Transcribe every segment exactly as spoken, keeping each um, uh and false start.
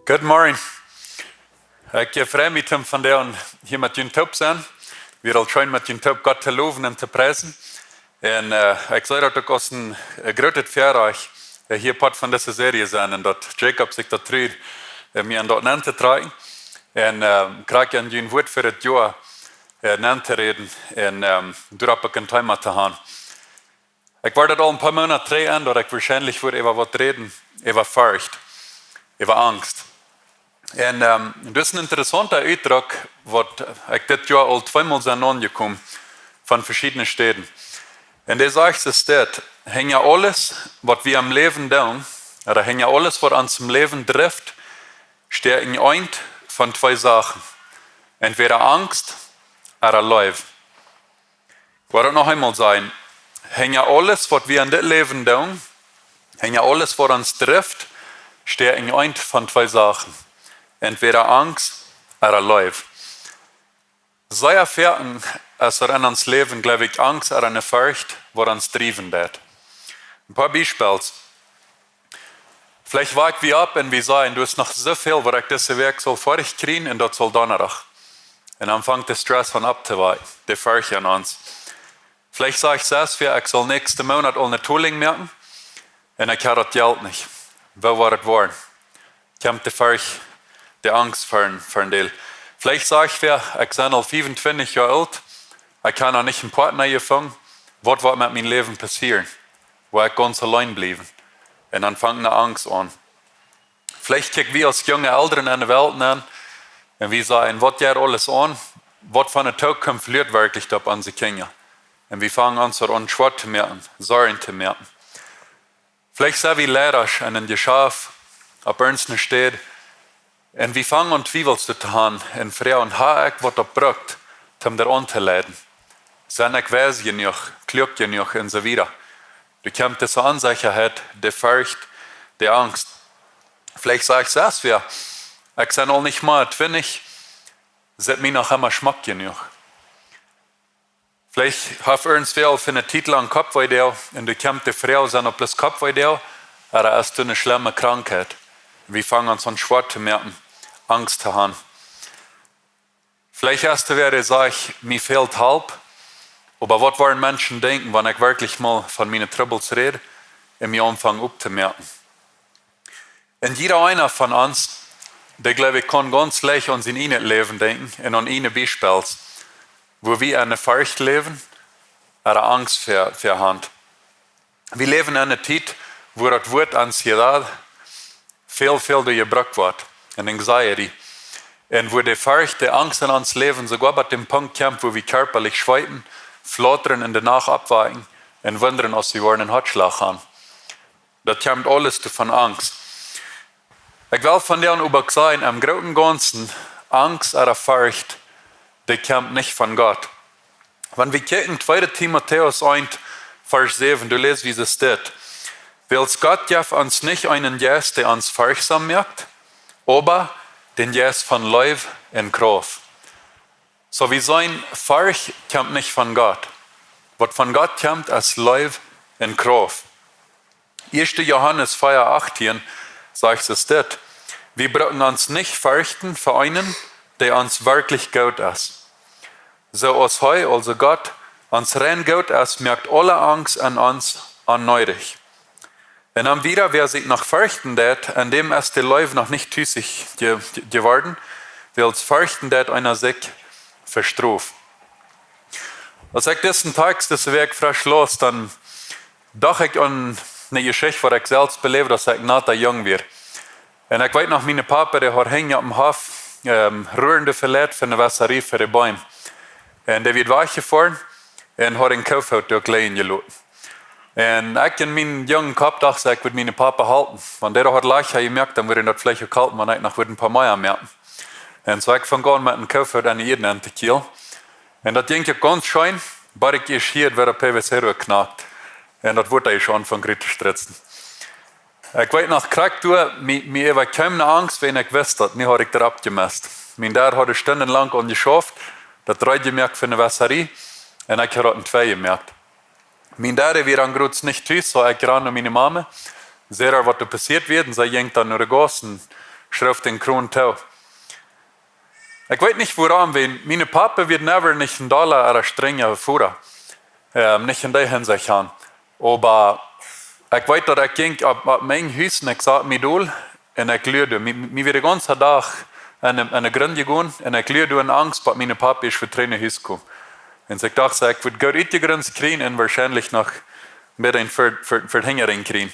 Good morning. Ekj, eh, frei mie, Tim, vondoag hia met junt toop sennen. Wia aul scheen met junt toop Gott to lowen un to priesen. Un, eh, ekj see daut uk aus een, eh, grootet Väarajcht, eh, hia Poat von dise Serie sennen un daut Jacob sikj daut truid, eh, mie aun daut nenntotrakjen. Un, eh, krakjt aun jun Wuat fa daut Joa, eh, nenntoräden un, ehm, doaropp uk een Thema to haben. Ekj wia daut aul een poa Moonat trigj aun, daut ekj woarschienlich wudd äwa waut räden, äwa Forcht, äwa Angst. Un, ehm, daut es een interessaunta Utdruck, waut ekj dit Joa aul tweemol sie aunjekomen, von veschiedne Städen. Un dee sajcht es dit: Hinja aules, waut wie em Läwen doonen, ooda hinja aules, waut ons em Läwen drift, stieekjen eent von twee Sachen. Entwäda Angst ooda Leew. Ekj well daut noch eemol sajen. Hinja aules, waut wie en dit Läwen doonen, hinja aules, waut ons drift, stieekjen eent von twee Sachen. Entwäda Angst ooda Leew. Sea foaken es doa en ons Läwen, jleew ekj, Angst ooda eene Forcht, waut ons driewen deit. Een poa Biespels. Veleicht wak wie opp un wie sajen: "Du hast noch soo väl, waut ekj dise Wäakj saul foadich kjrieen, un daut saul Donnadach." Un dan fangt de Stress aun opptowaken, de Forcht aun ons. Veleicht sajcht see: "Ekj saul näakjsten Moonat aul eene Tolinj moaken, un ekj hab daut Jelt nich. Woo woat et woaren?" Kjemt de Forcht, de Angst ver, ver een Deel. Veleicht sajcht see: "Ekj sie aul fiefuntwintich Joa oolt, ekj hab noch nich eenen Partner jefungen. Waut woat met mien Läwen passieren? Woa ekj gaunz auleen bliewen?" Un dan fangt de Angst aun. Veleicht kjikj wie aus junge Elren enne Welt nenn un wie sajen: "Waut jeit aules aun? Waut fa eene Tookunft luat werkjlich opp onse Kjinja?" Un wie fangen aun, ons schwoa to moaken, Sorjen to moaken. Veleicht sent wie Leidasch en een Jeschaft, opp irjent eene Städ, un wie fangen aun, Twiewels to haben un froagen: "Hab ekj waut daut brukt, om doa aun to leiden? Sie ekj wies jenuach, kluak jenuach?" un soo wieda. Doa kjemt dise Onsechaheit, de Forcht, de Angst. Veleicht sajcht see: "Ekj sie aul nich mea twintich, sitt mie noch emma schmock jenuach." Veleicht haft irjentwäa aul fa eene Tiet lang Koppwee jedonen un doa kjemt de Froag: "Sie daut bloos Koppwee, ooda es daut eene schlemme Krankheit?" Wie fangen aun, ons schwoa to moaken, Angst to haben. Veleicht es doa wäa, dee sajcht: "Mie fält Help, oba waut woaren Menschen denkjen, wan ekj werkjlich mol von miene Trubbels räd un mie aunfang opptomoaken?" Un jieda eena von ons, dee, jleew ekj, kaun gaunz leicht aun sien ieejnet Läwen denkjen un aun ieejne Biespels, wua wie en eene Forcht läwen ooda Angst ver, ver haben. Wie läwen en eene Tiet, wua daut Wuat ansiedad väl, väl doa jebrukt woat, en anxiety. Un wua de Forcht, de Angst en ons Läwen soogoa bat dän Punkt kjemt, wua wie kjarpalich schweeten, flautren, en de Nacht oppwaken un wundren, aus wie woaren eenen Hoatschlach haben. Daut kjemt aules doavon, Angst. Ekj well vondoag oba uk sajen, em grooten Gaunzen, Angst ooda Forcht, dee kjemt nich von Gott. Wan wie kjikjen, tweede Timotäus eent, Varsch säwen, doa läs wie dit: "Wiels Gott jeef ons nich eenen Jeist, dee ons forchtsom moakt, oba dän Jeist von Leew un Krauft." Soo, wie seenen, Forcht kjemt nich von Gott. Waut von Gott kjemt, es Leew un Krauft. Ieeschte Johanes vea achtieen sajcht es dit: "Wie brucken ons nich forchten ver eenen, dee ons werkjlich goot es. Soo aus hee," aulsoo Gott, "ons rein goot es, moakt aule Angst en ons onneedich." Un dan wieda: "Wäa sikj noch forchten deit, en däm es de Leew noch nich tusich je-, je-, jeworden, wiels forchten deit eena sikj ver Strof." Aus ekj disen Tekst dise Wäakj frisch laus, dan docht ekj aun eene Jeschicht, waut ekj selfst beläwd, aus ekj noch jung wia. Un ekj weet noch, mien Papa, dee haud hinjen oppem Hoff, ehm, Ruaren veleicht fa eene Wässarie fa de Beem. Un dee wia wajchjefoaren un haud een Koofoot doa lijen jeloten. Un ekj en mienen jungen Kopp docht, ekj wudd mienen Papa halpen. Wan dee haud Lajcha jemoakt, dan wudd hee daut veleicht uk halpen, wan ekj noch wudd een poa mea moaken. Un soo ekj funk aun met een Koofoot aun de Ieed aun to kjielen. Un daut jinkj uk gaunz scheen, bat ekj ieescht hieed, woo de P W C doa knakt. Un daut wudd ieescht aunfangen to stritzen. Ekj weet noch krakjt doa, mie, mie äwakjeem eene Angst, wiels ekj wist daut, nu haud ekj daut oppjemest. Mien Dad haud stundenlang aun jeschauft, daut reed jemoakt fa eene Wässarie, un ekj haud daut en twee jemoakt. Mien Dad wia dan groots nich tus, soo ekj rand no miene Mame, säd äa, waut doa passieet wia, un see jinkj dan no de Gauss un schroof dän Kron too. Ekj weet nich wuarom, wiels mien Papa wia never nich een dolla ooda strenja Voda. Ähm, nich en dee Hinsicht aun. Oba ekj weet daut ekj jinkj opp, opp mien Hus un ekj sad mie dol un ekj luad. Mie, mie wia dän gaunzen Dach aun de, aun de Grunt jegonen un ekj luad en Angst, bat mien Papa es vetreden no Hus jekomen. Un ekj docht, ekj wudd goot utjegrunzt kjrieen un woarschienlich noch met een ver, ver, verhinjaren kjrieen.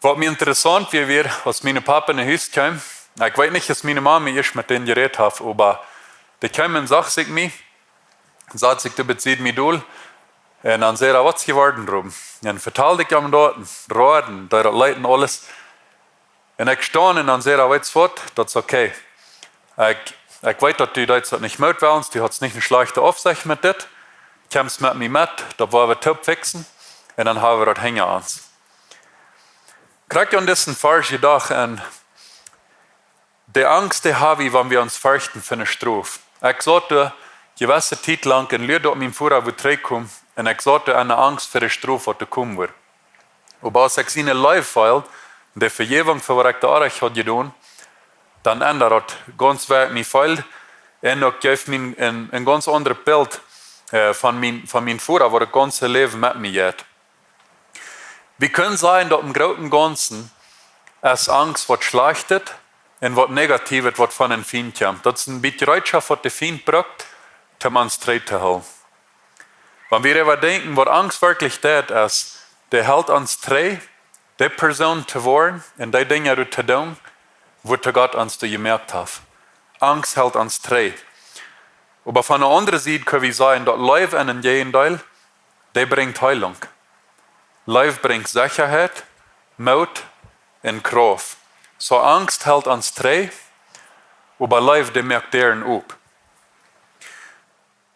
Waut mie interessaunt wia, wia, aus mien Papa no Hus kjeem, ekj weet nich aus mien Mama ieescht met dän jerät haft, oba dee kjeem un sach sikj mie, sad sikj doa bie mie dol, un dan säd hee: "Waut es jeworden, Ruben?" Un vetald ekj am daut, un road, un daut leet un aules. Un ekj stunt un dan säd hee: "Weetst waut, daut es okay. Ekj, ekj weet daut du deist daut nich met wellens, du hast nich eene schlajchte Aufsecht met dit. Kjemst met mie met, daut woa wie toop fixen, un dan hab wie daut hinja ons." Krakjt aun disen Varsch jedocht un de Angst, dee hab wie, wan wie ons ferchten fa eene Strof. Ekj saut doa jewesse Tiet lang un luad, daut mien Voda wudd trigjkomen, un ekj saut doa enne Angst fa de Strof, waut doa komen wudd. Oba aus ekj siene Leew feeld, de Vejäwunk fa waut ekj doa orrajcht haud jedonen, dan endad daut gaunz, woo ekj mie feeld, un uk jeef mie een, een gaunz aundret Bilt, äh, von mien, von mien Voda, waut daut gaunze Läwen met mie jeit. Wie kjennen sajen, daut em grooten Gaunzen es Angst waut Schlajchtet un waut Negatiewet, waut von een Fient kjemt. Daut es een bät Jereetschoft, waut de Fient brukt, om ons trigj to hoolen. Wan wie doaräwa denkjen, waut Angst werkjlich deit, es, dee helt ons trigj, dee Persoon to woaren un dee Dinja doa to doonen, woatoo Gott ons doa jemoakt haft. Angst helt ons trigj. Oba von de aundre Sied kjenn wie sajen, daut Leew, em Jäajendeel, dee brinjt Heelunk. Leew brinjt Sechaheit, Moot un Krauft. Soo Angst helt ons trigj, oba Leew, dee moakt Däaren op.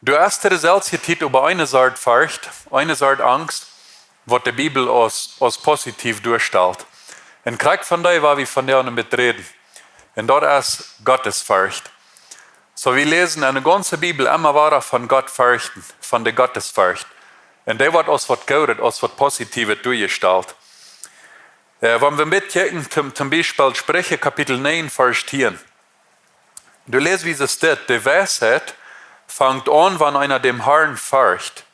Doa es to deeselwje Tiet oba eene Sort Forcht, eene Sort Angst, waut de Bibel aus, aus positiev doastalt. Un krakjt von dee, wua wie vondoag met räden. Un daut es Gottesforcht. Soo, wie läsen enne gaunze Bibel emma wada von Gott ferchten, von de Gottesforcht. Un dee woat aus waut Goodet, aus waut Positiewet doastalt. Äh, wan wie een bät kjikjen, toom, toom Biespel Spricha Kapitel näajen, Varsch tieen. Doa läs wie dit: "De Weisheit fangt aun, wan eena däm Harn fercht.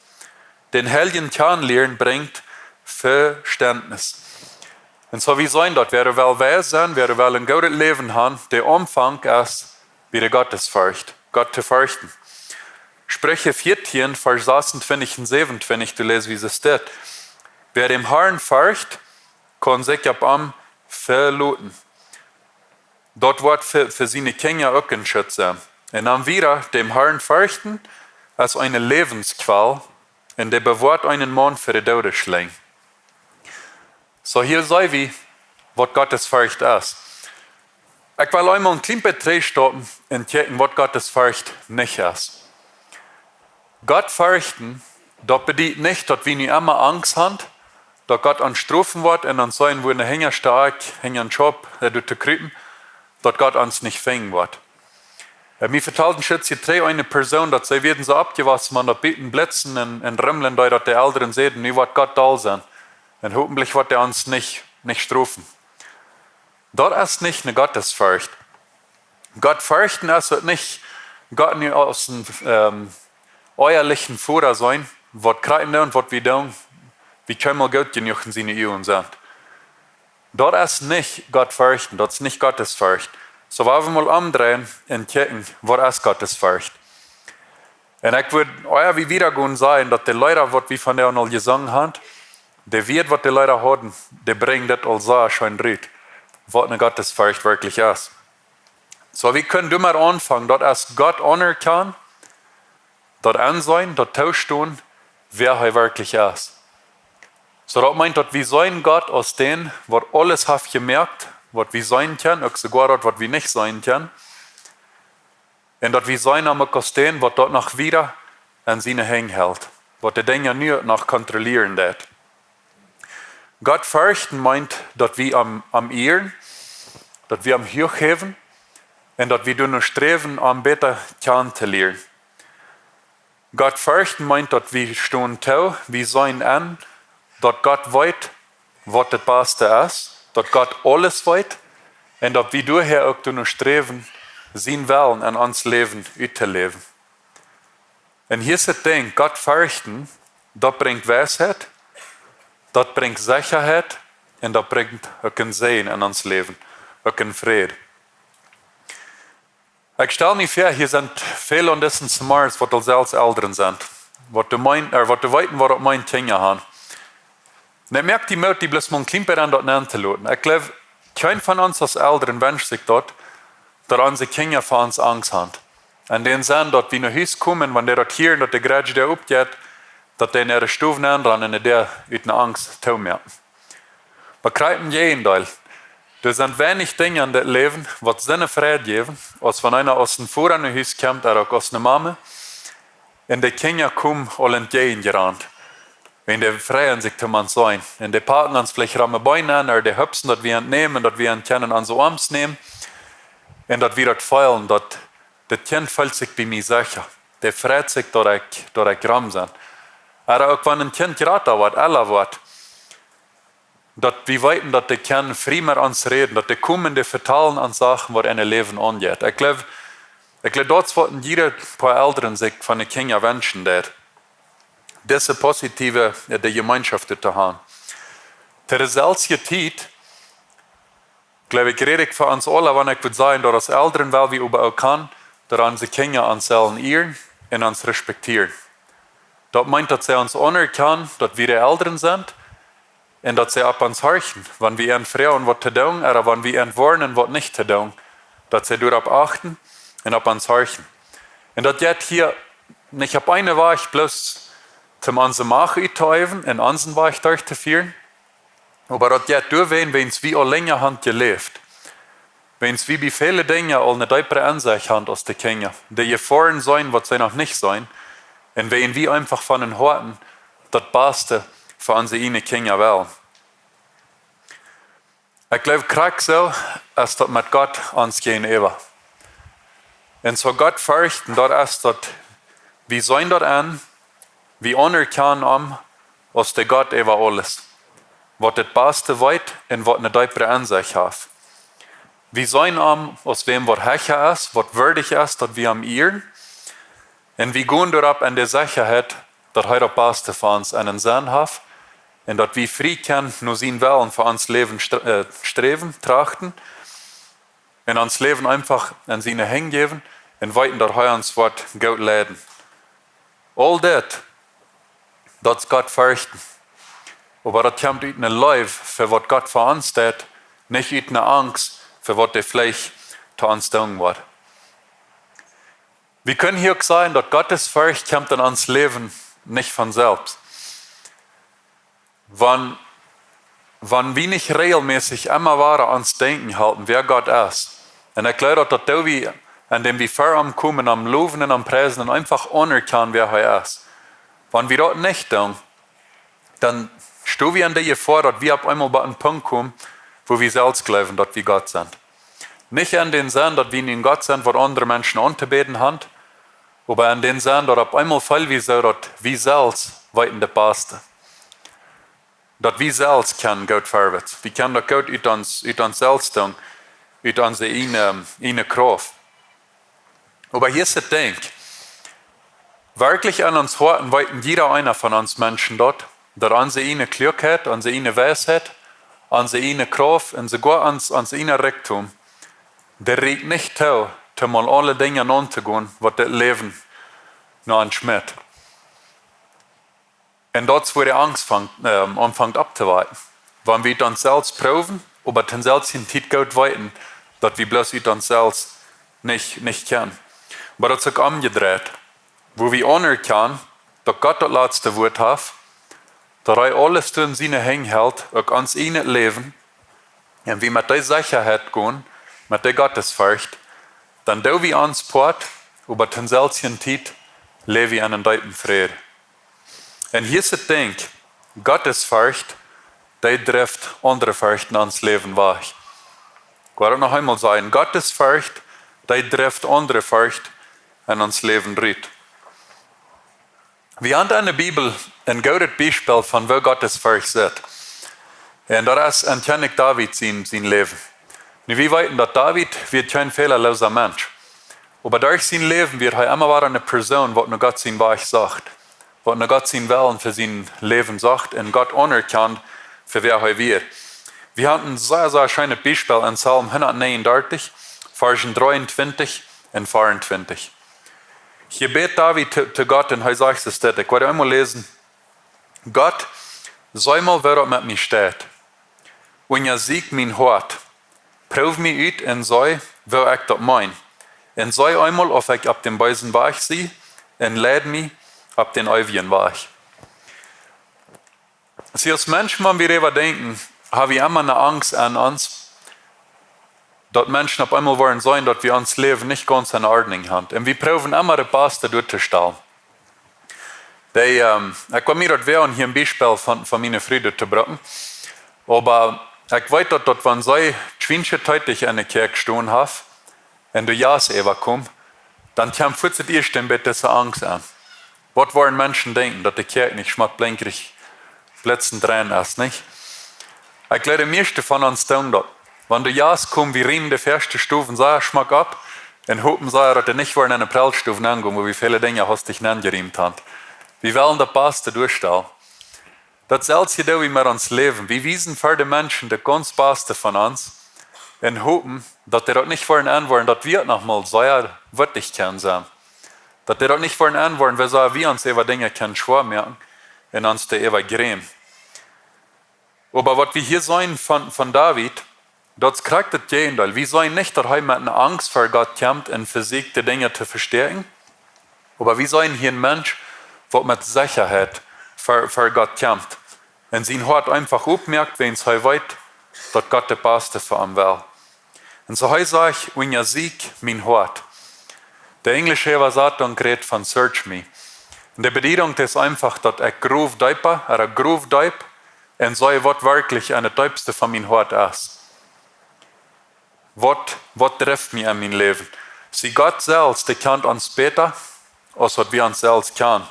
Dän Heiljen kjanen lieren brinjt Vestentnis." Un soo, wie seenen daut, wäa well weis sennen, wäa well een goodet Läwen haben, de Aunfank es bie de Gottesforcht, Gott to ferchten. Spricha vieetieen, Varsch sasuntwintich un säwenuntwintich, doa läs wie dit: "Wäa däm Harn fercht, kaun sikj opp am veloten." Daut woat fa, fa siene Kjinja uk een Schutz sennen. Un dan wada: "Däm Harn ferchten es eene Läwensqual, un dee bewoat eenen Maun fa de Doodesschlingen." Soo, hia seenen wie, waut Gottesforcht es. Ekj well eemol een kjlien bät trigjstappen un kjikjen, waut Gottesforcht nich es. Gott ferchten, daut bediet nich, daut wie nu emma Angst haben, daut Gott ons strofen woat un ons sajen woat, no hinjen to gonen, hinjen Schop, äh, doa to krupen, daut Gott ons nich finjen woat. Äh, mie vetald een Schutz hia trigj eene Persoon, daut see wieren soo oppjewossen, wan daut buten blitzen un, un rumlen deed, daut de Elren säden: "Nu woat Gott doll sennen. Un hopentlich woat hee ons nich, nich strofen." Daut es nich eene Gottesforcht. Gott ferchten es daut nich, Gott nu aus een, ähm, ehrlichen Voda sennen, waut kjrieen deit un waut wie doonen, wie kjeenmol goot jenuach en siene Uagen sennen. Daut es nich Gott ferchten, daut es nich Gottesforcht. Soo, wan wie mol omdreien un kjikjen, waut es Gottesforcht? Un ekj wudd, oh jo, wie wada gonen sajen, daut de Leeda, waut wie vondoag aul jesungen haben, de Wieed, waut de Leeda hauden, dee brinjen daut aul soo scheen rut, waut eene Gottesforcht werkjlich es. Soo, wie kjennen doamet aunfangen, daut es Gott aunerkjanen, daut enseenen, daut toostonen, wäa hee werkjlich es. Soo, daut meent, daut wie seenen Gott aus dän, waut aules haft jemoakt, waut wie seenen kjennen, uk soogoa daut, waut wie nich seenen kjennen. Un daut wie seenen am uk aus dän, waut daut noch wada en siene Henj helt, waut de Dinja nu noch kontrollieren deit. Gott ferchten meent, daut wie am, am ieren, daut wie am huach häwen un daut wie doano sträwen, am bäta kjanen to lieren. Gott ferchten meent, daut wie stonen too, wie seenen en, daut Gott weet, waut daut baste es, daut Gott aules weet, Un daut wie doahäa uk doonen sträwen, sienen Wellen en ons Läwen uttoläwen. Un hia es daut Dinkj, Gott ferchten, daut brinjt Weisheit, daut brinjt Sechaheit un daut brinjt uk een Säajen en ons Läwen, uk een Fräd. Ekj stal mie väa, hia sent väl aun disen Zemorjes, waut aul selfst Elren sent, waut dee meenen, ea, waut dee weeten, waut daut meent, Kjinja han. Un ekj moak die Moot, die bloos mol een kjlien bät aun daut nenn to loten. Ekj jleew, kjeen von ons aus Elren wenscht sikj daut, daut onse Kjinja fa ons Angst han. Un dän Senn, daut wie no Hus komen, wan dee daut hieren, daut de Garaje Däa opjeit, daut dee en äare Stow nenn rannen un de Däa ut Angst toomoaken. Oba krakjt daut Jäajendeel. Doa sent weinich Dinja en dit Läwen, waut soone Freid jäwen, aus wan eena aus een Voda no Hus kjemt, ea uk aus ne Mame, un de Kjinja komen aul entjäajen jerant. Wan dee freien sikj toom ons seenen. Un dee paken ons veleicht rom de Been aun, ea dee hupsen, daut wie an nämen, daut wie an kjennen aun onse Oarms nämen. Un daut wie daut feelen, daut daut Kjint feelt sikj bie mie secha. Dee freit sikj, daut ekj, daut ekj rom sie. Ea uk wan een Kjint jrata woat, elra woat, daut wie weeten, daut dee kjennen frie met ons räden, daut dee komen, dee vetalen ons Sachen, waut en äa Läwen aunjeit. Ekj jleew, ekj jleew, daut es waut een jieda Poa Elren sikj von de Kjinja wenschen deed. Dise positiewe, ea, de Jemeenschoft to han. To de selfsje Tiet, jleew ekj, räd ekj fa ons aula, wan ekj wudd sajen, daut aus Elren well wie äwa uk han, daut onse Kjinja ons sellen ieren un ons respektieren. Daut meent, daut see ons aunerkjanen, daut wie de Elren sent, un daut see opp ons horchen, wan wie an froagen, waut to doonen, ea wan wie an woarnen, waut nich to doonen, daut see doaropp achten un opp ons horchen. Un daut jeit hia nich opp eene Wajch bloos toom onse Macht uttoäwen un onsen Wajch derchtofieren, oba daut jeit doawäajen, wiels wie aul lenja han jeläft. Wiels wie bie väle Dinja aul eene deepre Ensecht han aus de Kjinja. Dee Jefoaren seenen, waut see noch nich seenen. Un wiels wie eefach von dän Hoaten daut Baste fa onse ieejne Kjinja wellen. Ekj jleew, krakjt soo es daut met Gott ons jäajenäwa. Un soo Gott ferchten, daut es daut, wie seenen daut aun, wie aunerkjanen am aus de Gott äwa aules, waut daut Baste weet un waut eene deepre Ensecht haft. Wie seenen am aus wäm, waut hecha es, waut wieedich es, daut wie am ieren. Un wie gonen doaropp en de Sechaheit, daut hee daut Baste fa ons en dän Senn haft. Un daut wie frie kjennen no sienen Wellen fa ons Läwen stre-, ä, sträwen, trachten. Un ons Läwen eefach en siene Henj jäwen un weeten, daut hee ons woat goot leiden. Aul dit, daut es Gott ferchten. Oba daut kjemt ut eene Leew fa waut Gott fa ons deed, nich ut eene Angst fa waut dee veleicht to ons doonen woat. Wie kjennen hia uk sajen, daut Gottesfercht kjemt en ons Läwen nich von selfst. Wan, wan wie nich rejelmässich emma wada ons denkjen halpen, wäa Gott es. Un ekj jleew, daut daut doo wie, endäm wie ver am komen, am lowen un am priesen un eefach aunerkjanen, wäa hee es. Wan wie daut nich doonen, dan sto wie en de Jefoa, daut wie opp eemol bie een Punkt komen, wua wie selfst jleewen, daut wie Gott sent. Nich en dän Senn, daut wie een Gott sent, waut aundre Menschen auntobäden han, oba en dän Senn, daut opp eemol feel wie soo, daut wie selfst weeten daut Baste. Daut wie selfst kjennen goot verwoat. Wie kjennen daut goot ut ons, ut ons selfst doonen, ut onse ieejne, ieejne Krauft. Oba hia es daut Dinkj. Werkjlich en ons Hoaten weeten jieda eena von ons Menschen daut, daut onse ieejne Kluakheit, onse ieejne Weisheit, onse ieejne Krauft un soogoa ons, ons ieejna Rikjdom, dee rieekjt nich too, om aun aule Dinja auntogonen, waut daut Läwen no ons schmitt. Un daut es, wua de Angst fangt, ähm, aunfangt opptowaken. Wan wie daut selfst proowen, oba to selfst siene Tiet goot weeten, daut wie bloos ut ons selfst nich, nich kjennen. Oba daut es uk omjedreit. Wua wie aunerkjanen, daut Gott daut latste Wuat haft, daut hee aules en siene Henj helt, uk ons ieejnet Läwen, un wie met dee Sechaheit gonen, met dee Gottesfercht, dan doo wie ons Poat, oba to selfst siene Tiet läw wie en eenen deepen Fräd. Un hia es daut Dinkj, Gottesfercht, dee drift aundre Fercht en ons Läwen wajch. Ekj well daut noch eemol sajen, Gottesfercht, dee drift aundre Fercht en ons Läwen rut. Wie han en de Bibel een goodet Biespel von woo Gottesfercht sitt. Un daut es en Kjennich David sien, sien Läwen. Nu, wie weeten, daut David wia kjeen fälaloosa Mensch. Oba derch sien Läwen wia hee emma wada eene Persoon, waut no Gott sien Wajch socht, waut no Gott sien Wellen fa sien Läwen socht un Gott aunerkjand fa wäa hee wia. Wie haben een sea, sea scheenet Biespel en Psalm hundatnäajendartich, Varsch dreeuntwintich un veeauntwintich. Hia bät David to, to Gott un hee sajcht es dit, ekj woa eemol läsen: Gott, see mol, woo daut met mie steit. Unjasieekj mien Hoat. Proow mie ut un see, woo ekj daut meen. Un see eemol, auf ekj opp dän beesen Wajch sie, un leid mie opp dän eewjen Wajch. See, aus Menschen, wan wie doaräwa denkjen, ha wie emma eene Angst aun ons, daut Menschen opp eemol woaren seenen, daut wie ons Läwen nich gaunz en Ordnunk haben. Un wie proowen emma daut Baste doarzustalen. Dee, ähm, ekj wull mie daut wea hia een Biespel von, von miene Fru to brucken. Oba ekj weet daut, daut wan see tschwiensch tiedich enne Kjäakj jestonen haft un de Jast äwakjemt, dan kjemt fuaz daut ieeschte een bät dise Angst aun. Waut woaren Menschen denkjen, daut de Kjäakj nich schmock blinkrich blitzend rein es, nich? Ekj jleew, de mieeschte von ons doonen daut. Wan de Jast komen, wie riemen de väaschte Stow sea schmock auf un hopen sea, daut dee nich woaren enne Prellstow nenkomen, wua wie väle Dinja hastich nenjeriemt haben. Wie wellen daut Baste doarstalen. Daut selwje doo wie met ons Läwen. Wie wiesen fa de Menschen daut gaunz Baste von ons un hopen, daut dee daut nich woaren enwoaren, daut wie noch mol sea wieetich kjennen sennen. Daut dee daut nich woaren enwoaren, woo sea wie ons äwa Dinja kjennen schwoa moaken un ons doaräwa jrämen. Oba waut wie hia seenen von, von David, daut es krakjt daut Jäajendeel. Wie seenen nich, daut hee met eene Angst ver Gott kjemt un vesieekjt, de Dinja to vestäakjen. Oba wie seenen hia een Mensch, waut met Sechaheit ver, ver Gott kjemt un sien Hoat eefach opmoakt, wiels hee weet, daut Gott daut Baste fa am well. Un soo hee sajcht: Unjasieekj mien Hoat. De enjlische Äwasatunk rät von search me. Un de Bediedunk es eefach, daut ekj grow deepa, ooda grow deep, un see, waut werkjlich aun daut deepste von mien Hoat es. Waut, waut drift mie en mien Läwen? See, Gott selfst, dee kjant ons bäta, aus waut wie ons selfst kjanen.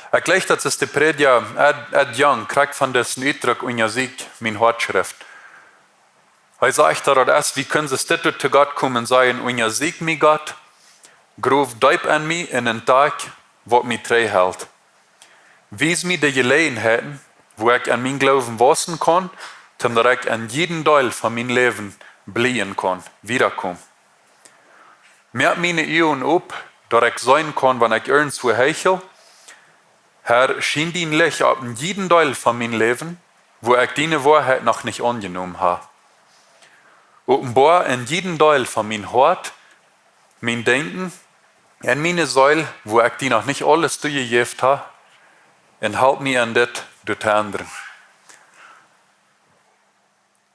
Ekj jleich, daut es de Prädja Ed, Ed Young, krakjt von disen Utdruck: Unjasieekj mien Hoat, schrift. Hee sajcht, daut daut es, wie kjennen soo stell to Gott komen un sajen: Unjasieekj mie, Gott, grow deep en mie un entdakj, waut mie trigjhelt. Wies mie de Jeläajenheiten, wua ekj en mien Gloowen wausen kaun, toom daut ekj en jiedem Deel von mien Läwen blieejen kaun, wiedakomen. Moak miene Uagen op, daut ekj seenen kaun, wan ekj irjentwua hechel. Herr, schien dien Licht opp en jiedem Deel von mien Läwen, wua ekj diene Woarheit noch nich aunjenomen ha. Openboa en jiedem Deel von mien Hoat, mien Denkjen un miene Seel, wua ekj die noch nich aules toojejäft ha, un halp mie en dit doa to endren.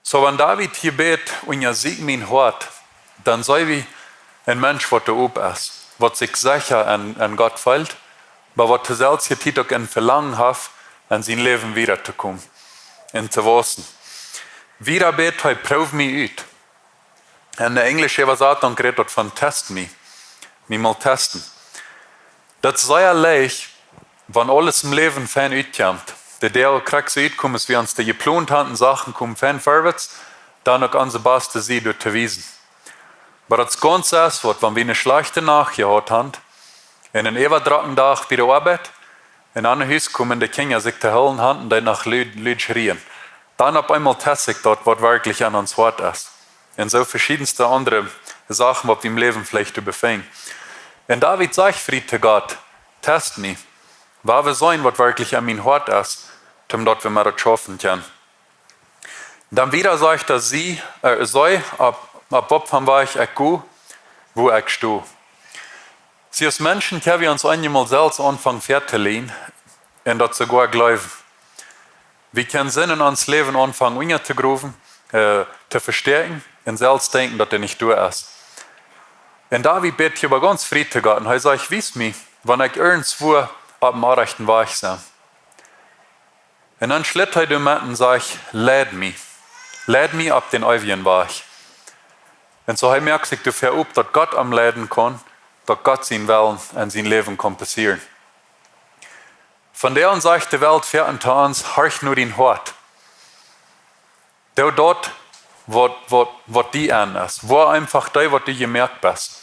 Soo, wan David hia bät: Unjasieekj mien Hoat, dan seenen wie een Mensch, waut doa op es, waut sikj secha aun, aun Gott feelt, oba waut to selwje Tiet uk een Velangen haft, en sien Läwen wiedakomen un to wausen. Wieda bät hee: Proow mie ut. En de enjlische Äwasatunk rät daut von test me, mie mol testen. Daut es sea leicht, wan aules em Läwen fein utkjemt, de Dinja krakjt soo utkomen, aus wie ons dee jeplont haben, un Sachen komen fein verwoats, dan uk onse baste Sied doa to wiesen. Oba daut es gaunz aundasch, waut wan wie eene schlajchte Nacht jehaut haben, un eenen äwadrockenen Dach bie de Oabeit, un dan no Hus komen, de Kjinja sikj to hoolen haben un dee noch lud, lud schrieen. Dan opp eemol test sikj daut, waut werkjlich en ons Hoat es. Un soo veschiedenste aundre Sachen, waut wie em Läwen veleicht to befinjen. Un David sajcht frie to Gott: Test mie, woa wie seenen, waut werkjlich en mien Hoat es, toom daut wie met daut schaufen kjennen. Dan wieda sajcht hee: See, äh, see opp, opp waut von Wajch ekj go, wua ekj sto. See, aus Menschen kjenn wie ons eenjemol selfst aunfangen väatolieejen un daut soogoa jleewen. Wie kjennen Sind en ons Läwen aunfangen unja to growen, äh, to vestäakjen un selfst denkjen, daut dee nich doa es. Un David bät hia oba gaunz frie to Gott un hee sajcht: Wies mie, wan ekj irjentwua opp dän orrajchten Wajch sie. Un dan schlitt hee doamet un sajcht: Leid mie. Leid mie opp dän eewjen Wajch. Un soo hee moakt sikj doafäa op, daut Gott am leiden kaun, daut Gott sien Wellen en sien Läwen kaun passieren. Vondoag sajcht de Welt väa to ons: Horch no dien Hoat. Doo daut, waut, waut, waut die aun es. Woa eefach dee, waut du jemoakt best.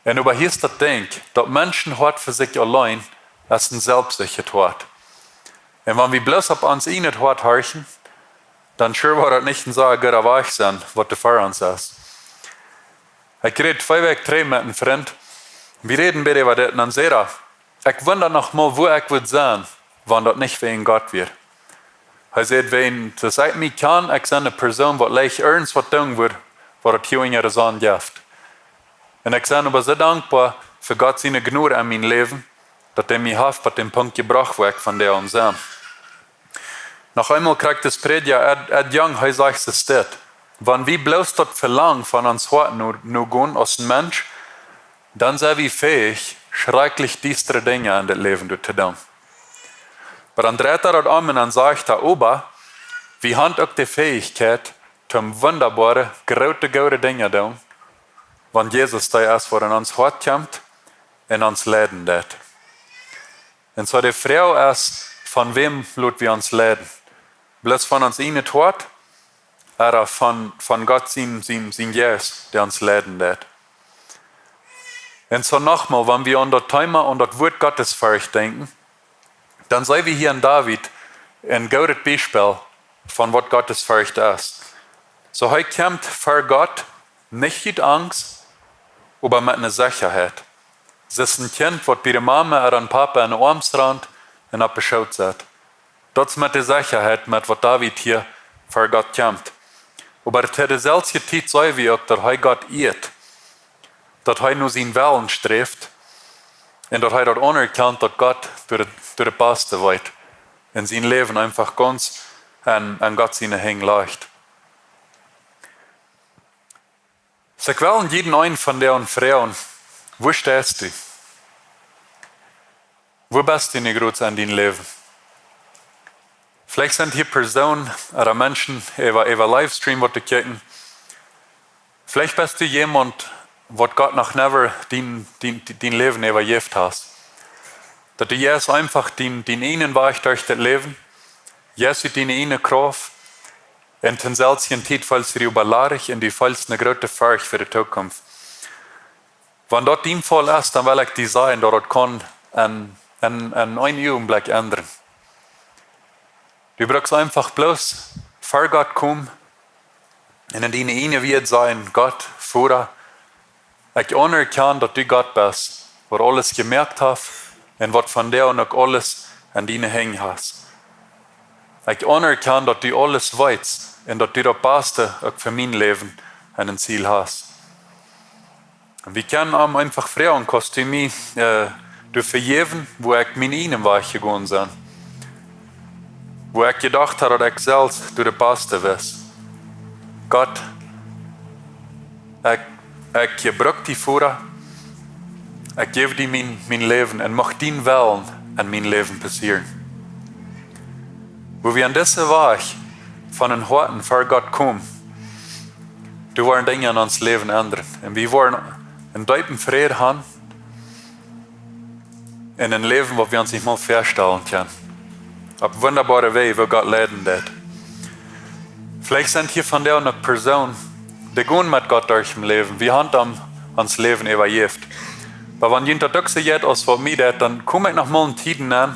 Un oba hia es daut Dinkj, daut Menschenhoat fa sikj auleen es een selfstsichtjet Hoat. Un wan wie bloos opp ons ieejnet Hoat horchen, dan sure woat daut nich een sea gooda Wajch sennen, waut doa fa ons es. Ekj räd twee Wäakj trigj met een Frint. Wie räden bät äwa dit un dan säd hee: "Ekj wunda noch mol, wua ekj wudd sennen, wan daut nich wäajen Gott wia." Hee säd: "Wäajen, daut ekj mie kjan, ekj sie eene Persoon, waut leicht irjent waut doonen wudd, waut et hia en de Sonn jeft. Un ekj sie oba soo dankboa fa Gott siene Jnod en mien Läwen, daut hee mie haft opp dän Punkt jebrocht, wua ekj vondoag sie." Noch eemol kjricht de Prädja Ed, Ed Young, hee sajcht, es dit: "Wan wie bloos daut Velangen von ons Hoat no, no gonen aus een Mensch, dan sie wie fäich, schrakjlich diestre Dinja en dit Läwen doa to doonen." Oba dan dreit hee daut om un dan sajcht hee: "Oba wie haben uk de Fäichkjeit, om wundaboare, groote, goode Dinja doonen, wan Jesus dee es, waut en ons Hoat kjemt un ons leiden deit." Un soo de Froag es, von wäm lot wie ons leiden? Bloos von ons ieejnet Hoat, ooda von, von Gott sien, sien, sien Jeist, dee ons leiden deit? Un soo noch mol, wan wie aun daut Thema, aun daut Wuat Gottesforcht denkjen, dan seenen wie hia en David een goodet Biespel von waut Gottesforcht es. Soo hee kjemt ver Gott, nich ut Angst, oba met eene Sechaheit. Soo aus een Kjint, waut bie de Mame ooda Papa en de Oarms rant un opp de Schoot sett. Daut es met de Sechaheit, met waut David hia ver Gott kjemt. Oba to deeselwje Tiet seenen wie uk, daut hee Gott ieet, daut hee no sienen Wellen sträft un daut hee daut aunerkjant, daut Gott doa de, doa de Baste wia un sien Läwen eefach gaunz aun, aun Gott siene Henj lajcht. Soo, ekj well jieda eenen von junt froagen: Wua steist du? Wua best du nu groots en dien Läwen? Veleicht sent hia Persoonen ooda Menschen äwa, äwa Livestream waut to kjikjen. Veleicht best du wäa, waut Gott noch never dien, dien, dien Läwen äwajäft hast. Daut du jeist eefach dien, dien eejnen Wajch derch daut Läwen, jeist ut diene ieejne Krauft, un to deeselwje Tiet feelst du die äwalastich un du feelst eene groote Forcht fa de Zukunft. Wan daut dien Faul es, dan well ekj die sajen, daut daut kaun en, en, en een Uagenblikj endren. Du brukst eefach bloos ver Gott komen un en diene eejne Wieed sajen: Gott, Voda, ekj aunerkjan, daut du Gott best, waut aules jemoakt haft un waut vondoag uk aules en diene Henj hast. Ekj aunerkjan, daut du aules weetst un daut du daut Baste uk fa mien Läwen en een Ziel hast. Un wie kjennen am eefach froagen: Kaust du mie, äh, du vejäwen, wua ekj mienen eejnen Wajch jegonen sie? Wua ekj jedocht hab, daut ekj selfst doa de Baste wia. Gott, ekj, ekj jebruk die, Voda. Ekj jäw die mien, mien Läwen un mucht dien Wellen en mien Läwen passieren. Wua wie aun dise Wajch von een Hoat ver Gott komen, doa woaren Dinja en ons Läwen endren. Un wie woaren eenen deepen Fräd haben un een Läwen, waut wie ons nich mol väastalen kjennen. Opp wundaboare Wäaj, wua Gott leiden deit. Veleicht sent hia vondoag uk Persoonen, dee gonen met Gott derch daut Läwen. Wie haben am ons Läwen äwajäft. Oba wan junt daut uk soo jeit aus waut mie daut, dan kom ekj noch mol en Tieden aun,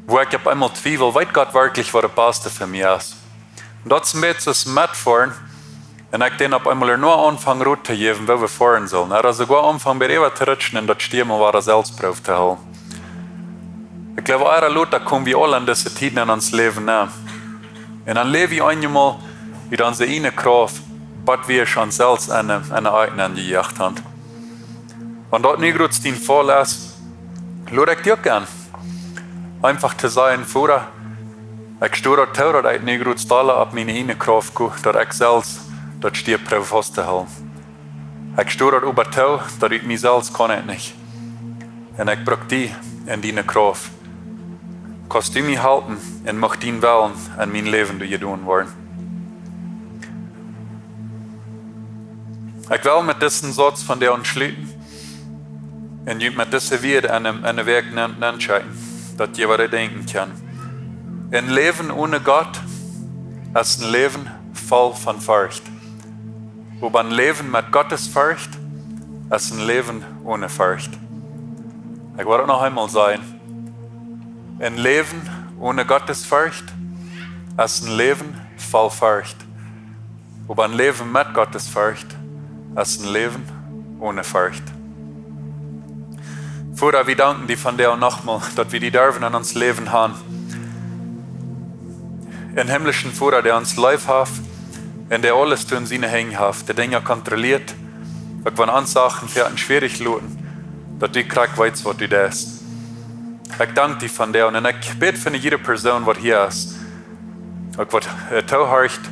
wua ekj opp eemol twiewel, weet Gott werkjlich, waut daut Baste fa mie es? Un daut es een bät soo aus met foaren. Un ekj dän opp eemol ea noch aunfangen Rot to jäwen, wua wie foaren sellen. Ooda soogoa aunfangen bie äwa to rutschen un daut Stiermel wada selfst Proow to hoolen. Ekj jleew, ea ooda lota komen wie aul en dise Tieden en ons Läwen aun. Un dan läw wie eenjemol ut onse eejne Krauft, waut wie ons selfst aun de, aun de Akjen jejoacht haben. Wan daut nu groots dien Faul es, lod ekj die uk aun, eefach to sajen: Voda, ekj stoa daut too, daut ekj nu groots dolla opp miene eejne Krauft go, daut ekj selfst daut Stiermel proow faust to hoolen. Ekj stoa daut oba too, daut ut mie selfst kaun ekj nich. Un ekj bruk die en diene Krauft. Kaust du mie halpen un mucht dien Wellen en mien Läwen doa jedonen woaren. Ekj well met disen Sauz vondoag schluten un junt met dise Wieed aun de, aun de Wäakj nenn, nennschekjen, daut jie wada denkjen kjennen. Een Läwen onen Gott es een Läwen, voll von Forcht. Oba een Läwen met Gottesforcht es een Läwen one Forcht. Ekj woa daut noch eemol sajen. Een Läwen one Gottesforcht es een Läwen voll Forcht. Oba een Läwen met Gottesforcht es een Läwen one Forcht. Voda, wie danken die vondoag nochmol, daut wie die derwen en ons Läwen han. Een himlischen Voda, dee ons leef haft un dee aules to en siene Henj haft, dee Dinja kontrolieet, uk wan ons Sachen fa ons schwierich loten, daut du krakjt weetst, waut du deist. Ekj dank die vondoag un ekj bäd fa jiede Persoon, waut hia es, uk waut, äh, toohorcht.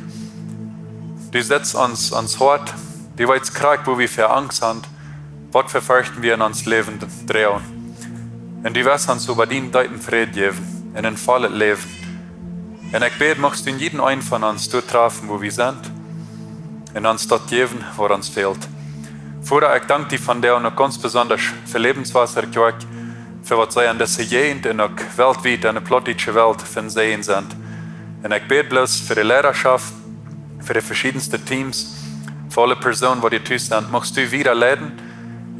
Du seist ons, ons Hoat, du weetst krakjt, wua wie fa Angst han, waut fa Forchten wie en ons Läwen droagen. Un du woascht ons oba dienen deepen Fräd jäwen un een vollet Läwen. Un ekj bäd, muchst du en jieda eenen von ons doa träfen, wua wie sent, un ons daut jäwen, waut ons fält. Voda, ekj dank die vondoag uk gaunz besonda fa Lebenswasser Kjoakj, fa waut see en dise Jäajent un uk weltwiet en de plautdietsche Welt fa een Säajen sent. Un ekj bäd bloos fa de Leidaschoft, fa de veschiedenste Teams, fa aule Persoonen, waut hia tus sent, muchst du wieda leiden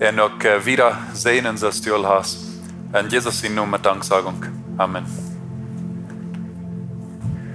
un uk, äh, wieda säajnen, soo aus du aul hast. En Jesus sienen Nomen met Danksagunk. Amen.